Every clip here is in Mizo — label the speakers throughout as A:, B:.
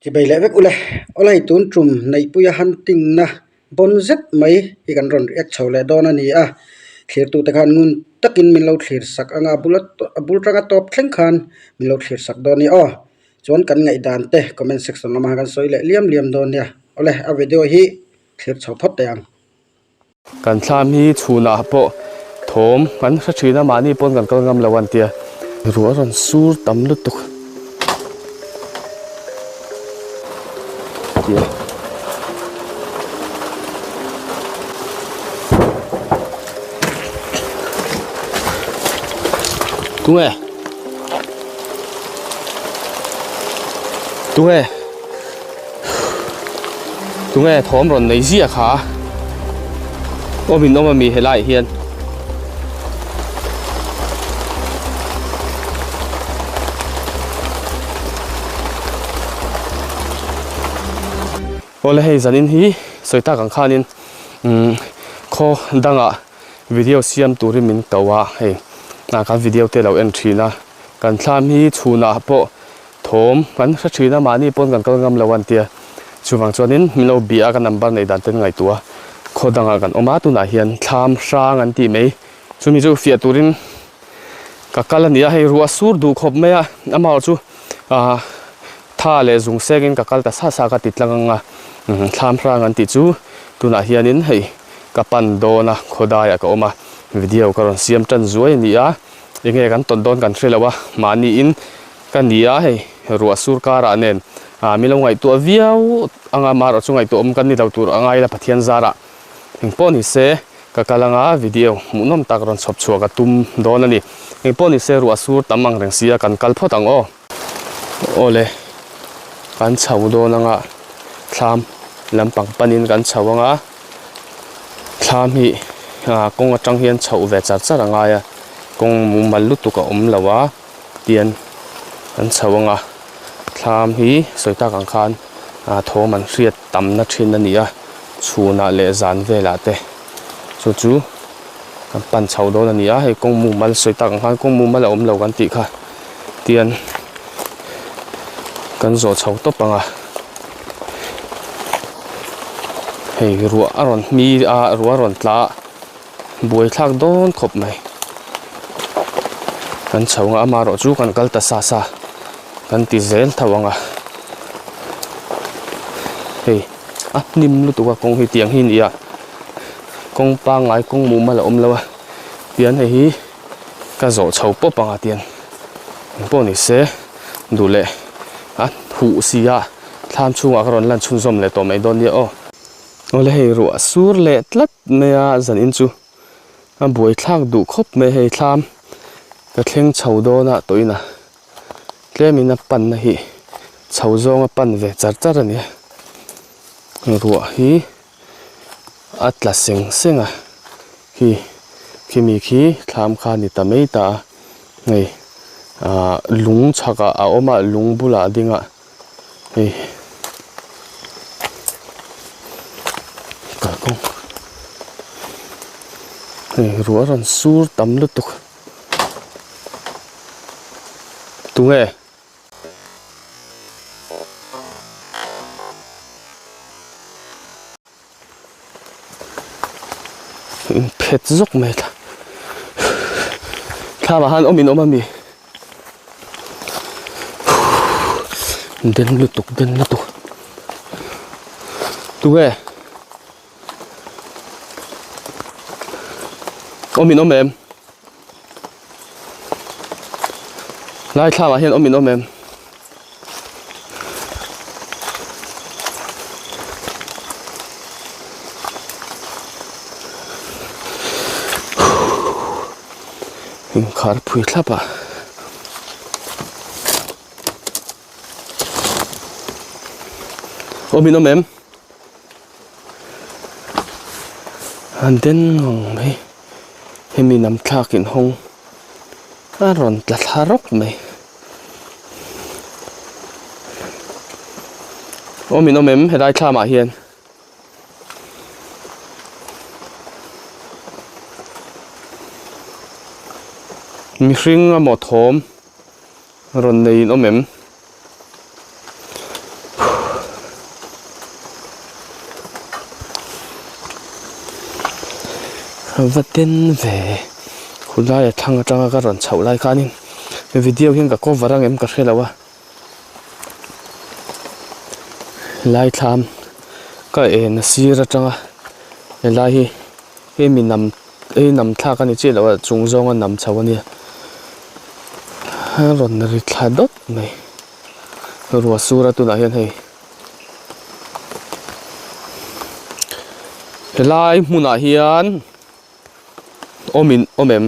A: Chibei leh vek ule, awlai tun tum Neihpuia hunting na bawn zet mai hi kan rawn react chho leh dawn a ni a, thlirtute khan ngun takin min lo thlir sak anga a bula a bul tanga tawp thleng khan min lo thlir sak dawn a ni aw. Chuan kan ngaihdan te comment section lamah khan kan sawi leh liam liam dawn nia. Awle a video hi thlir chho phawt teh ang.
B: Kan thlam hi chhunah pawh thawm kan hre thin a, mahni pawn kan kal ngam lo an tia. Ruah a rawn sur tam lutuk. Tia. Tunge? Tunge? Tunge thawm rawn nei ziah kha awm in awm ami helai ah hian awle hei zanin hi sawi tak ang khanin umm khaw dangah video siam turin min ko a hei kan video te lo en thin a kan thlam hi chhunah pawh. Thawm kan hre thin a, mahni pawn kan kal ngam lo a an tia. Chuvang chuanin min lo bia a, ka number neih dan ten ngaihtuah a, khaw dangah kan awm a, tunah hian thlam hrang an tih mai. Chumi chu fiah turin ka kal a ni a, hei ruah sur duh khawp mai a, amaherawh chu ah tha leh zung sengin ka kal ta sa sa ka ti tlang ang a, thlam hrang an tih chu tunah hianin hei ka pan dawn a, khaw daiah ka awm a, video ka rawn siam tan zuai a ni a, enge kan tawn dawn kan hre lo a, mahniin. Ka ni a hei, ruah sur karah nen min lo ngaihtuah viau anga marawh chu ngaihtuah awm kan ni lo tur a ngai la Pathian zarah engpawh ni se ka kal anga video hmuhnawm tak rawn chhawp chhuah ka tum dawn a ni. Engpawh ni se ruah sur tam ang reng sia kan kal phawt ang aw. Awle kan chho dawn anga thlam lampang panin kan chho anga thlam hi kawng atang hian chhoh ve char char a ngai a kawng mumal lutuk a awm lo a. Tian an chho ang a, thlam hi sawi tak ang khan ah thawm an hriat tamna thin a ni a, chhunah leh zan velah te chu chu kan pan chho dawn a ni a, hei kawng mumal sawi tak ang khan kawng mumal a awm lo kan tih kha tian kan zawh chho tawp ang a, hei ruah a rawn hmi a ruah a rawn tla a. Buai thlak dawn khawp mai. Kan chho ang a, amaherawh chu kan kal ta sa sa kan ti zel tho ang a. Hei a hnim lutuk a kawng hi tiang hi a ni a, kawng pangngai kawng mumal a awm lo a, tian hei hi ka zawh chho pawp ang a tian engpawh ni se duh leh a huh si a thlam chhungah ka rawn lan chhunzawm leh tawh mai dawn nia aw. Awle hei ruah sur leh tlat mai a zan in chu a buai thlak duh khawp mai hei thlam ka thleng chho dawn a tawh in a tlem in a pan na hi chho zawng a pan ve char char a ni a ruah hi a tla seng seng a khi khimi khi thlam kha a ni ta mai ta a hei ah lung chhak ah a awm a lung bulah a ding a. Hei kalkawng hei ruah a rawn sur tam lutuk tunge inphet zawk mai thla thlamah khan awm in awm ami den lutuk den lutuk tunge awm in awm em lai thlamah hian awm in awm em. Inkhar phui thlap a. Awm in awm em? An den ngang mai. Hemi nam thlak in hawng a rawn tla thla rawk mai. Awm in awm em helai thlamah hian. Mihring emaw thawm rawn nei in awm em? Va den ve khulai a thlang atanga ka rawn chhoh lai khanin video hian ka cover ang em ka hre lo a helai thlam ka en a sir atanga helai hi hemi nam hei nam thlak a ni chiah lo a chung zawnga nam chho a nia a rawn ri thla dawt mai ruah sur a tunah hian hei. Helai hmunah hian awm in awm em?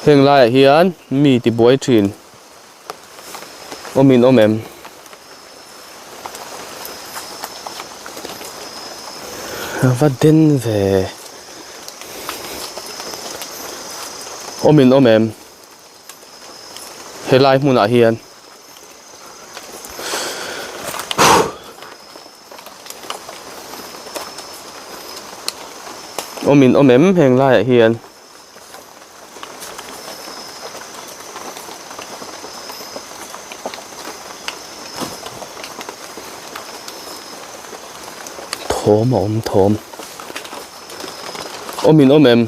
B: Heng laiah hian mi tibuai thin awm in awm em? A va den ve. Awm in awm em? Helai hmunah hian. Awm in awm em heng laiah hian. Thawm a awm thawm awm in awm em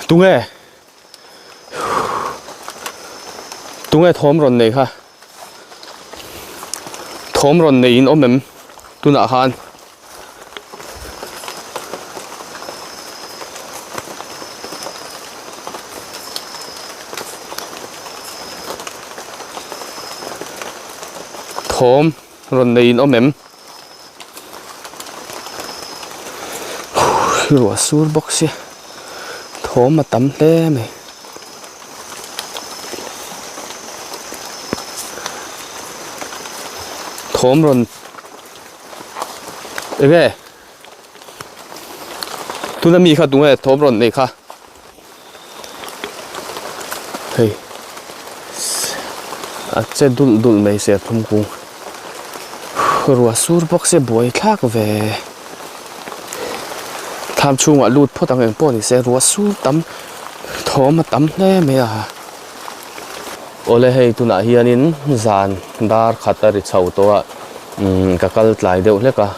B: tunge tunge thawm rawn nei kha thawm rawn nei in awm em tunah khan. Thawm rawn nei in awm em? Ruah sur bawk sia thawm a tam hle mai. Thawm rawn Enge tuna mi kha tunge thawm rawn nei kha hei a che dulh dulh mai serthlum kung ruah sur bawk se buai thlak ve thlam chhungah lut phawt ang eng pawh ni se ruah sur tam thawm a tam hle mai a. Awle hei tunah hianin zan dar khat a ri chho tawh a umm ka kal tlai deuh hlek a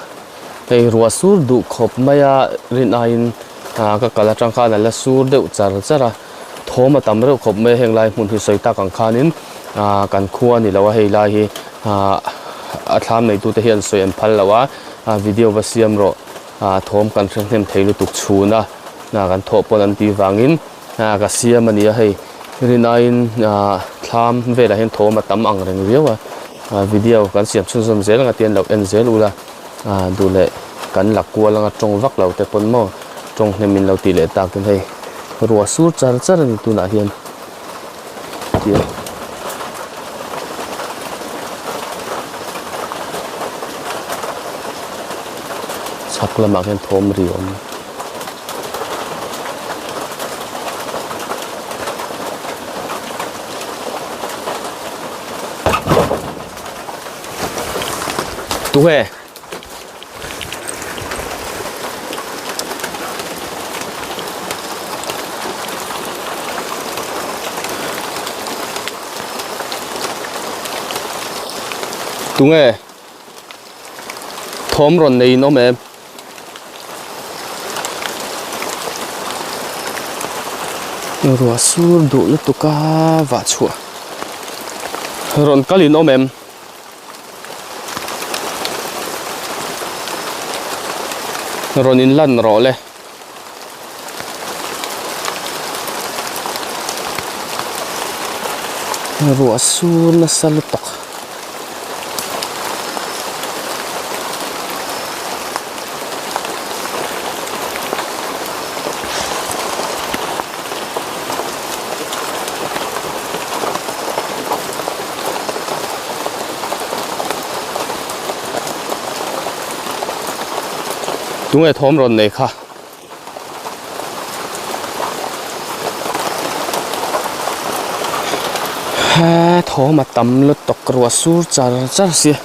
B: hei ruah sur duh khawp mai a rin aiin ah ka kal atang khan a la sur deuh char char a thawm a tam reuh khawp mai a heng lai hmun hi sawi tak ang khanin ah kan khua a ni lo a hei lai hi ah a thlam neitute hian sawi an phal lo a ah video va siam rawh ah thawm kan hre hnem thei lutuk chhun a kan thawh pawn an tih vangin. Ah ka siam a ni a hei rin aiin ah thlam velah hian thawm a tam ang reng riau a ah video kan siam chhunzawm zel ang a tian lo en zel ula ah duh leh kan la kual anga tawng vak lo te pawn maw tawng hnem in lo tih leh tak in hei ruah sur char char a ni tunah hian tia chhak lamah khian thawm ri a awm. Tunge Tunge thawm rawn nei in awm em? Ruah sur duh lutuk a vah chhuah rawn kal in awm em? Rawn in lan rawh le. Ruah sur nasa lutuk. Tunge thawm rawn nei kha. He thawm a tam lutuk ruah sur char char sia.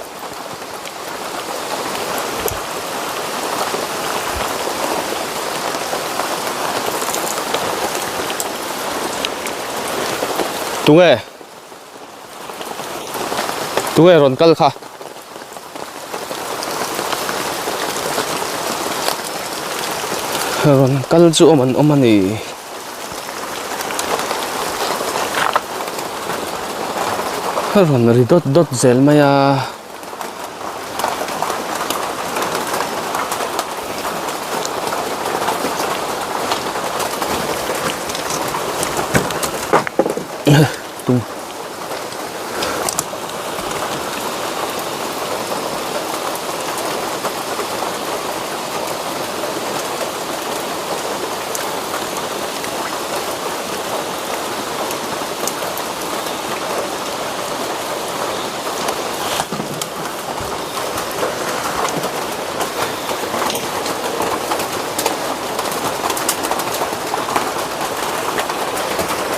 B: Tunge? Tunge rawn kal kha? Rawn kal chu awm an awm a ni. Rawn ri dawt dawt zel mai a. Tung.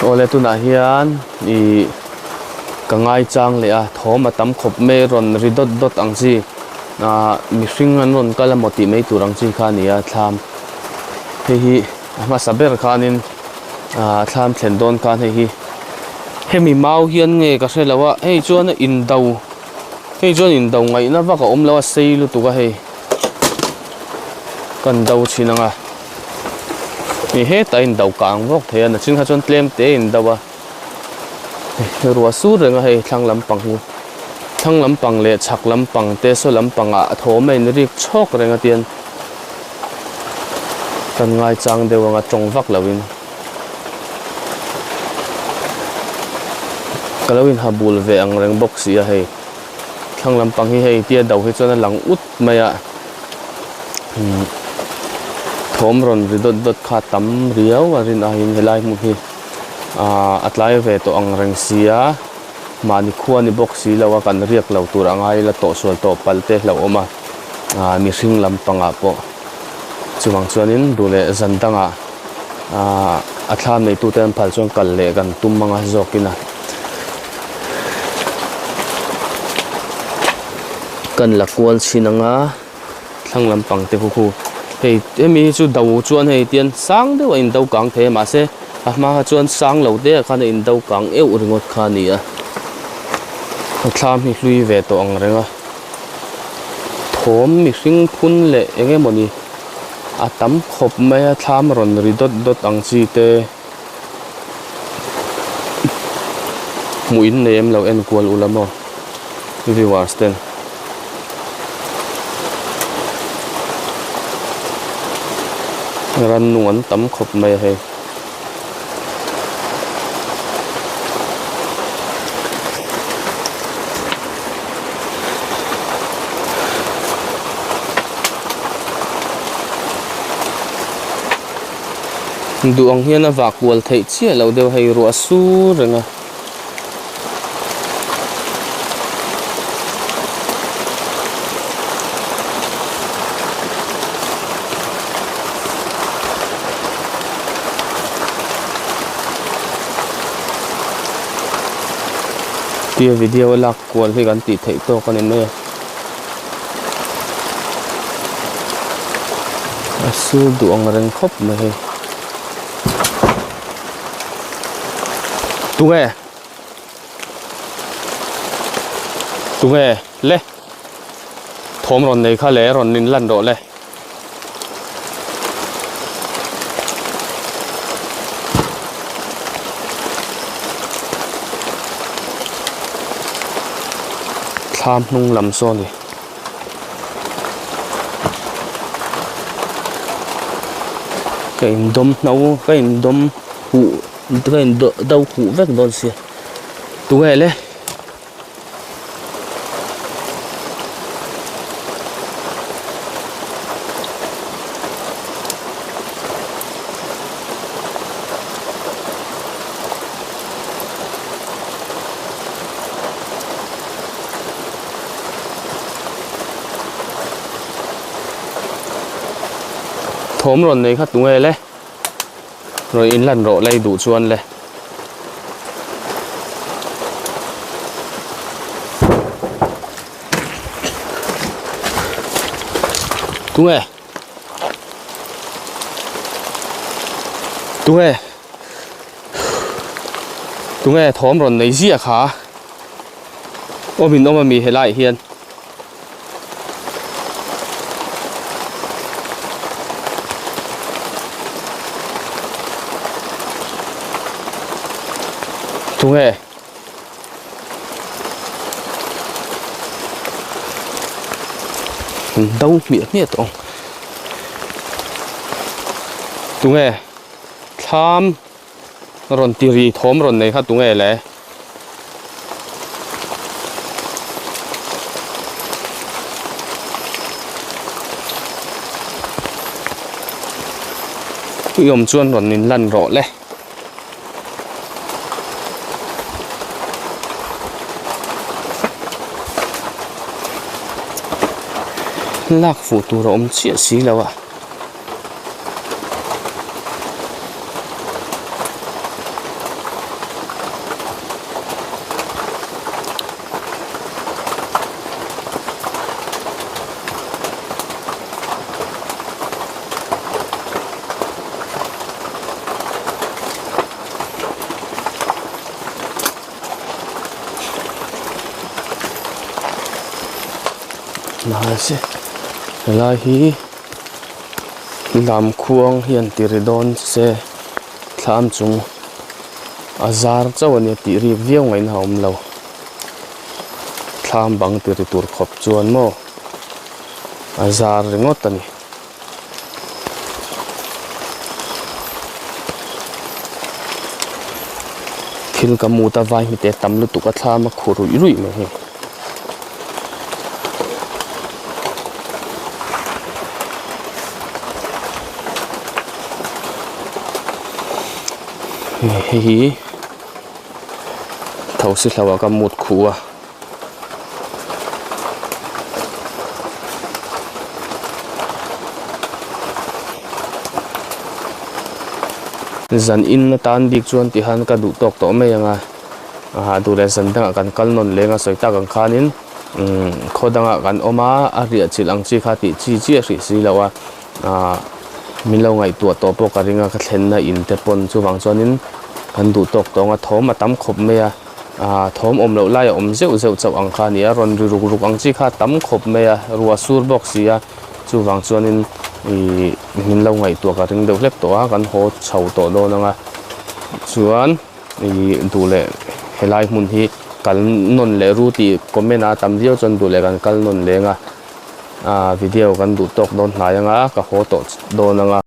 B: Awle tunah hian ih ka ngaichang leh a thawm a tam khawp mai rawn ri dawt dawt ang chi ah mihring an rawn kal emaw tih mai tur ang chi kha a ni a thlam hei hi a hmasa ber khanin ah thlam thlen dawn khan hei hi hemi mau hian nge ka hre lo a hei chuan a indo hei chuan indo ngaihna vak a awm lo a sei lutuk a hei kan do chhin ang a hei hetah a indo kang vawk thei a nachin kha chuan tlem te a indo a hei ruah sur reng a hei thlang lampang hi thlang lampang leh chhak lampang te saw lampangah a thawm a inrik chhawk reng a tian kan ngaichang deuh ang a tawng vak lo in. Ka lo inha bul ve ang reng bawk si a hei thlang lampang hi hei tia do hi chuan a lang ut mai a umm thawm rawn ri dawt dawt kha tam riau a rin aiin helai hmun hi ahh a tlai ve tawh ang reng si a mahni khua ni bawk si lo a kan riak lo tur a ngai la tawh sual tawh palh te hlauhawm a ahh mihring lampangah pawh chuvang chuanin duh leh zan dangah. Ahh a thlam neitute an phal chuan kal leh kan tum anga zawkin a kan la kual chhin anga thlang lampang te khu khu hei hemi hi chu do chuan hei tian sang deuh a in do kang thei a mahse a hma kha chuan sang lo te ah khan a in do kang euh ringawt kha a ni a a thlam hi hlui ve tawh ang reng a thawm mihring phun leh eng emawni. A tam khawp mai a thlam rawn ri dawt dawt ang chi te hmuh in nei em lo en kual ula maw viewers ten. Rannung an tam khawp mai a hei. Duh ang hian a vah kual theih chiah loh deuh hei ruah sur reng a. Tia video a lak kual hi kan tih theih tawk a ni mai a. A sur duh ang reng khawp mai hei. Tunge? Tunge le? Thawm rawn nei kha le rawn in lan rawh le. Thlam hnung lam saw a ni. Ka indawm hno ka indawm huh ka in do huh vek dawn sia tunge le. Thawm rawn nei kha tunge le rawn inlan rawh lei duh chuan le. Tunge tunge. Tunge thawm rawn nei ziah kha? Awm in awm a mi helaiah hian. Tunge? An do hmiah hmiah tawh ang. Tunge? Thlam rawn ti ri thawm rawn nei kha tunge le? I awm chuan rawn in lan rawh le. Lak fuh tur a awm chiah si lo a. Mahse helai hi lamkhuang hian ti ri dawn se thlam chung a zar chauh a nia tih rik viau ngaihna a awm lo thlam bang ti ri tur khawp chuan maw a zar ringawt a ni. Thil ka mut a vai hmite tam lutuk a thlam a khu ruih ruih mai hei. Hei hi thosi hlo ah ka mut khuh a. Zan in atan bik chuan ti khan ka duh tawk tawh mai ang a ah duh leh zan dangah kan kal nawn leng a sawi tak ang khanin umm khaw dangah kan awm a a riah chilh ang chi kha tih chi chiah hrih si lo a ah min lo ngaihtuah tawh pawh ka ring a ka thlenna in te pawn chuvang chuanin kan duh tawk tawh ang a thawm a tam khawp mai a. Aaa thawm awm loh lai a awm zeuh zeuh chauh ang kha a ni a rawn ri ruk ruk ang chi kha a tam khawp mai a ruah sur bawk si a chuvang chuanin ihh min lo ngaihtuah ka ring deuh hlek tawh a kan haw chho tawh dawn ang a chuan ihh duh leh helai hmun hi kal nawn leh ru tih comment a tam viau chuan duh leh kan kal nawn leng a aaa video kan duh tawk dawn hnai ang a ka haw tawh dawn ang a.